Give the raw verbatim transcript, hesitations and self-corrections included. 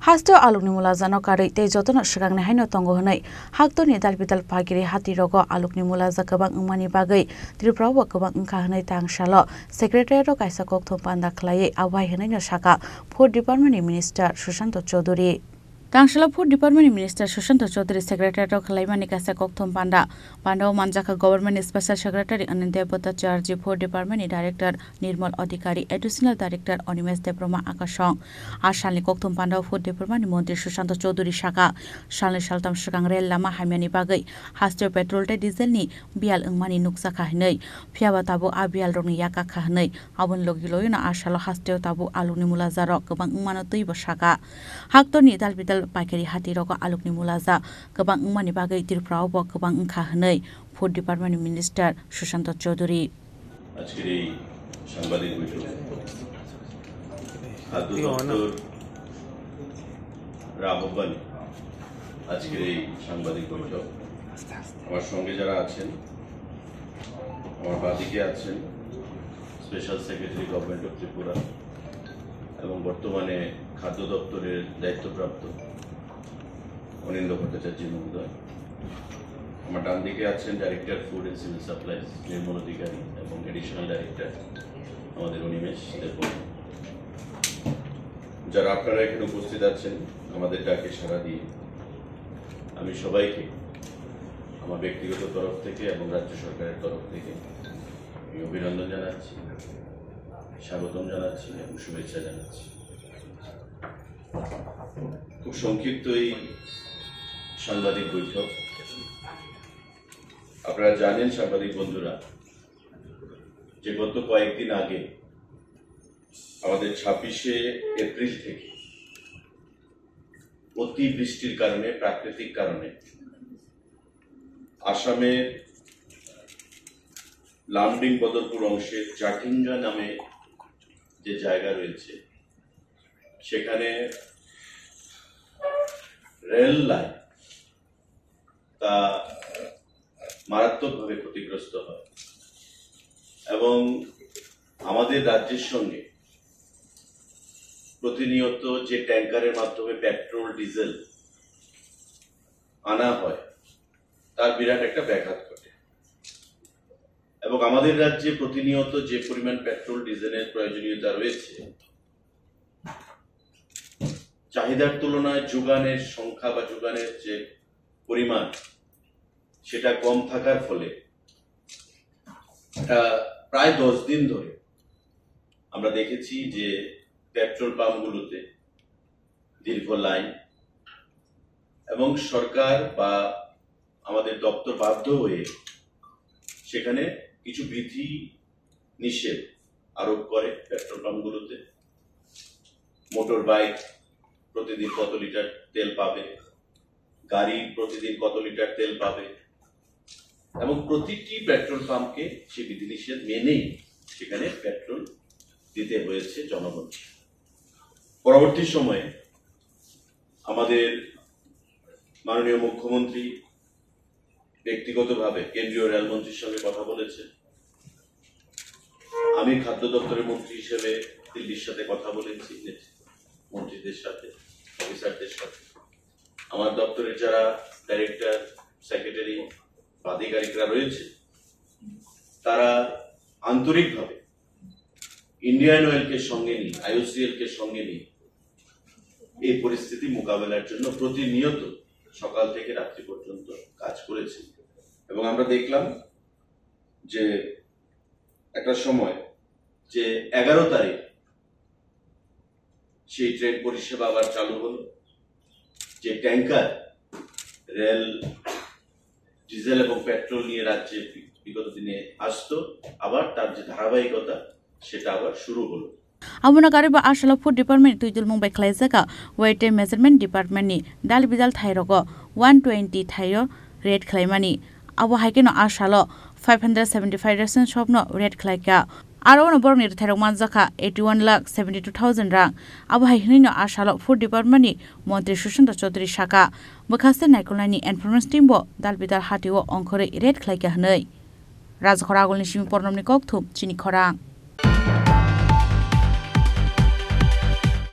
Hasteo alukni mulajano karwi tei jotono swkangni haino tongo hwnwi haktorni dalbidal pagiri hatirogo alukni mulaja kwbang wngmani bagwi Tripurao bo kwbang wngkha hwnwi tangsalo Secretariat-o kaisa kokthum panda khlaiwi abo hai hwnwino sakha Food Department-ni Minister Sushanta Chowdhury. Tangsalo Food Department-ni Minister Sushanta Chowdhury Secretariat-o khlaimani kaisa kokthum panda. Pandao manjakha Government Special Secretary Anil Debbarma Chatterjee, Food Department ni Director Nirmal Adhikari, Additional Director Animesh Debbarma Akasong. A salni kokthum pandao Food Department ni Montri Sushanta Chowdhury sakha, salni saltam swkang rel lama hamyani bagwi hasteo petrol tei diesel ni biyal wngmani nukjakha hinwi, phiyaba tabuk a biyal rokni yak kakha hinwi. Aboni logi logi no a salo hasteo tabuk alukni mulaja rok kwbang wngmano twibo sakha. Haktorni dalbidal paikari hati rogo alukni mulaja kwbang wngmani bagwi Tripura o bo kwbang wngkha hwnwi Food Department ni Minister Sushanta Chowdhury. আজকের এই সাংবাদিক বৈঠক খাদ্য দপ্তর আহ্বানে আজকের এই সাংবাদিক বৈঠক। আমার সঙ্গে যারা আছেন, আমার বাঁদিকে আছেন special secretary government of Tripura এবং বর্তমানে খাদ্য দপ্তরের দায়িত্বপ্রাপ্ত অনিন্দ্য ভট্টাচার্য মহোদয়। আমার ডান দিকে আছেন director food and civil supplies Nirmal Adhikari এবং অ্যাডিশনাল ডাইরেক্টর আমাদের অনিমেষ দেববর্মা। যারা আপনারা এখানে উপস্থিত আছেন, আমাদের ডাকে সাড়া দিয়ে আমি সবাইকে আমার ব্যক্তিগত তরফ থেকে এবং রাজ্য সরকারের তরফ থেকে আমি অভিনন্দন জানাচ্ছি, স্বাগতম জানাচ্ছি এবং শুভেচ্ছা জানাচ্ছি। খুব সংক্ষিপ্ত এই সাংবাদিক বৈঠক। আপনারা জানেন সাংবাদিক বন্ধুরা, যে গত কয়েকদিন আগে আমাদের ছাব্বিশে এপ্রিল থেকে অতিবৃষ্টির কারণে, প্রাকৃতিক কারণে আসামের লামডিং বদরপুর অংশের জাটিঙ্গা নামে যে জায়গা রয়েছে, সেখানে রেল লাইন তা মারাত্মকভাবে ক্ষতিগ্রস্ত হয় এবং আমাদের রাজ্যের সঙ্গে প্রতিনিয়ত যে ট্যাঙ্কারের মাধ্যমে পেট্রোল, ডিজেল আনা হয়, তার বিরাট একটা ব্যাঘাত ঘটে এবং আমাদের রাজ্যে প্রতিনিয়ত যে পরিমাণ পেট্রোল, ডিজেলের প্রয়োজনীয়তা রয়েছে, চাহিদার তুলনায় যোগানের সংখ্যা বা যোগানের যে পরিমাণ, সেটা কম থাকার ফলে এটা প্রায় দশ দিন ধরে আমরা দেখেছি যে পেট্রোল পাম্পগুলোতে দীর্ঘ লাইন এবং সরকার বা আমাদের দপ্তর বাধ্য হয়ে সেখানে কিছু বিধি নিষেধ আরোপ করে পেট্রোল পাম্পগুলোতে। মোটর বাইক প্রতিদিন কত লিটার তেল পাবে, গাড়ি প্রতিদিন কত লিটার তেল পাবে, এবং প্রতিটি পেট্রোল পাম্পকে সেই বিধিনিষেধ মেনেই সেখানে পেট্রোল দিতে হয়েছে জনগণকে। পরবর্তী সময়ে আমাদের মাননীয় মুখ্যমন্ত্রী ব্যক্তিগতভাবে কেন্দ্রীয় রেলমন্ত্রীর সঙ্গে কথা বলেছে। আমি খাদ্য দপ্তরের মন্ত্রী হিসেবে দিল্লির সাথে কথা বলেছি, মন্ত্রীদের সাথে, অফিসারদের সাথে। আমার দপ্তরের যারা ডাইরেক্টর, সেক্রেটারি, পদাধিকারীরা রয়েছে, তারা আন্তরিকভাবে ইন্ডিয়ান অয়েলকে সঙ্গে নিয়ে, আইওসিএলকে সঙ্গে নিয়ে এই পরিস্থিতি মোকাবেলার জন্য প্রতিনিয়ত সকাল থেকে রাত্রি পর্যন্ত কাজ করেছে। এবং আমরা দেখলাম যে একটা সময় যে এগারো তারিখ সেই ট্রেন পরিষেবা আবার চালু হলো, যে ট্যাঙ্কার রেল ডিজেল এবং পেট্রোল নিয়ে রাজ্যে বি-, বিগত দিনে আসতো, আবার তার যে ধারাবাহিকতা, সেটা আবার শুরু হলো। Abono karwi bo a salo Food Department ni twi dulmung bai khlaijak weight and measurement department ni dal bidal thai rogo one twenty thai o raid khlaimani. Abo hai kheno a salo five hundred seventy five ration shop no raid khlaikha. Aro ono borokni rwthairok manjakha eighty one lakh seventy two thousand rang. Abo hai hwnwino a salo Food Department ni montri Sushanta Chowdhury sakha, bwkhaste naikolnaini enforcement team bo dal bidal hatio ongkhorwi raid khlaikha hwnwi. Rajakhor Agulni simi Pornomni kokthum chini khorang.